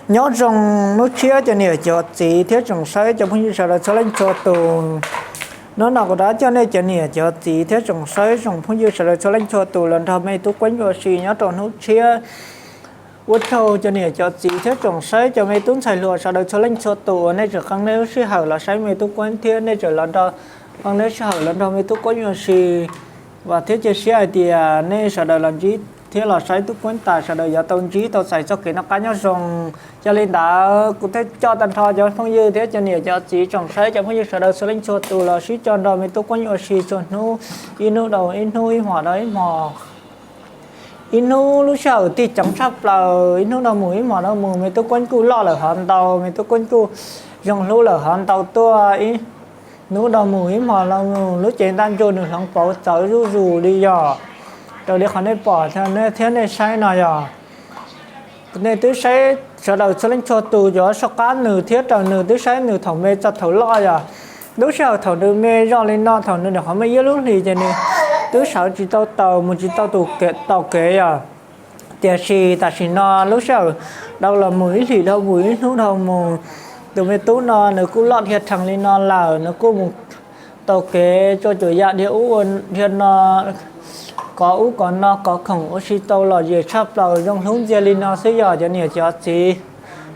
Nyob zoo hnub tshiab cov niam cov txiv thiab tsoom saib cov phooj ywg sawv daws txhua leej txhua tus. Hnub no kuv rov coj nej cov niam cov txiv thiab tsoom saib tsoom phooj ywg sawv daws txhua leej txhua tus los nrog me tub Kueeb ua si nyob rau hnub tshiab. Ua tsaug cov niam cov txiv thiab tsoom saib cov me tub ntxhais hluas sawv daws txhua leej txhua tus uas nej tseem qee nej lub sij hawm los saib me tub Kueeb thiab nej tseem los nrog, qee nej lub sij hawm los nrog me tub Kueeb ua si. Vam thiab cia siab hais tias nej sawv daws los ntsib thiab los saib tub Kueeb tas sawv daws yuav tau ntsib tau txais txoj kev noj qab nyob zoo. Yog li ntawd kuv thiaj coj tag nrho cov phooj ywg thiab cov niam cov txiv tsoom saib cov phooj ywg sawv daws txhua leej txhua tus los sib coj nrog me tub Kueeb ua si txhua hnub, ib hnub dhau ib hnub, ib hmos dhau ib hmos. Ib hnub lub sij hawm tig ceev tshaj plaws, ib hnub dhau mus ib hmos dhau mus, me tub Kueeb kuj loj lawm hov ntau, me tub Kueeb kuj zoo hlub lawm hov ntau tuaj. Ib hnub dhau mus ib hmos dhau mus, lub cev ntaj ntsug nws hloov pauv txawv zuj zus li yog raws li qhov nej pom thiab nej saib no yog. Nej twb saib sawv daws txhua leej txhua tus cov soj qab nws thiab raws nws twb saib nws thaum me txog thaum loj yog. Lub sij hawm thaum nws me zoo li no, thaum nws nyuam qhuav muaj ib lub hlis ces nws twb sawv tsis tau taws mus tsis tau tus, taus kev yog. Tiam sis tam sim no lub sij hawm dhau los mus ib hlis dhau mus ib hnub dhau mus, tus me tub no nws kuj loj dhia rhees li no lawm, nws kuj mus taus kev tsuas cuam yam dhia ub dhia no, kov ub kov no, kov khoom ua si tau lom zem tshaj plaws, zoo hlub ntxiag li no xwb yog cov niam cov txiv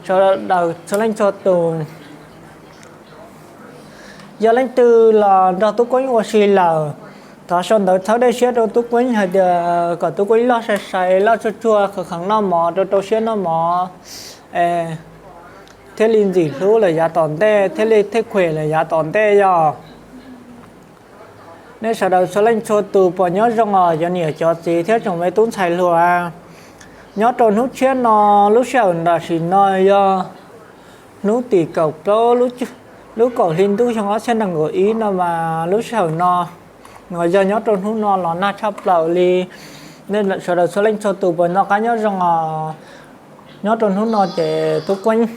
sawv daws txhua leej txhua tus. Yog leej twg los nrog tub Kueeb ua si lawm, thov sau ntawv txhawb dej siab rau tub Kueeb hais tias kom tub Kueeb loj sai sai, loj tsuag tsuag, kheev kheev noj mov, rau rau siab noj mov, thiaj li ntxim hlub lawm yav tom ntej, thiaj li theej khuem lawm yav tom ntej yog. Nej sawv daws txhua leej txhua tus puas nyob zoo os cov niam cov txiv thiab tsoom me tub ntxhais hluas? Nyob rau hnub tshiab no, lub sij hawm tam sim no yog hnub tim kaum plaub lub kaum hli ntuj xyoo ob txhiab nees nkaum ib no mas lub sij hawm no yog nyob rau hnub no los nag tshaj plaws li. Nej sawv daws txhua leej txhua tus puas noj qab nyob zoo os? Nyob rau hnub no ces tub Kueeb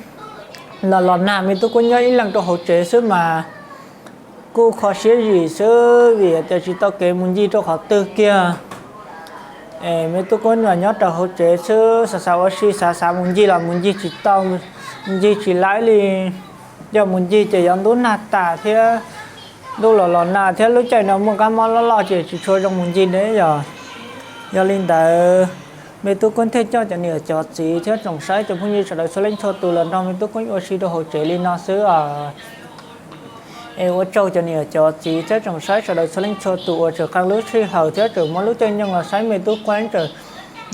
los los nag, me tub Kueeb nyob ib leeg rau hauv tsev xwb mas kuj kho siab zim xwb vim tias tsis tau kev mus ncig rau qhov twg kiag. Me tub Kueeb los nyob rau hauv tsev xwb, xav xav ua si, xav xav mus ncig los mus ncig tsis tau, ncig tsis laib li. Yog mus ncig ces yuav ntub nag tas thiab, ntuj los los nag thiab, lub caij no muaj kab mob loj loj ces tsis tshua zoo mus ncig ne yog. Yog li ntawd, me tub Kueeb thiaj coj cov niam cov txiv thiab tsoom saib cov phooj ywg sawv daws txhua leej txhua tus los nrog me tub Kueeb ua si rau hauv tsev li no xwb os. Es ua tsaug cov niam cov txiv thiab tsoom saib sawv daws txhua leej txhua tus uas tseem qee lub sij hawm thiab tseem muab lub caij nyoog los saib me tub Kueeb,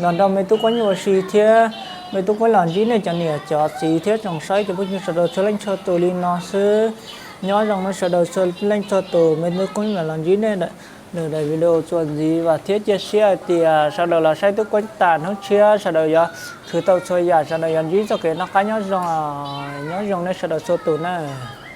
los nrog me tub Kueeb ua si thiab me tub Kueeb los ntsib nej cov niam cov txiv thiab tsoom saib cov phooj ywg sawv daws txhua leej txhua tus li no xwb. Nyob zoo nej sawv daws txhua leej txhua tus, me tub Kueeb mam los ntsib nej lwm daim video txuas ntxiv, vam thiab cia siab hais tias sawv daws los saib tub Kueeb tas hnub tshiab sawv daws yuav khwv tau txhua yam, sawv daws yuav ntsib txoj kev noj qab nyob zoo. Nyob zoo nej sawv daws txhua tus nawb.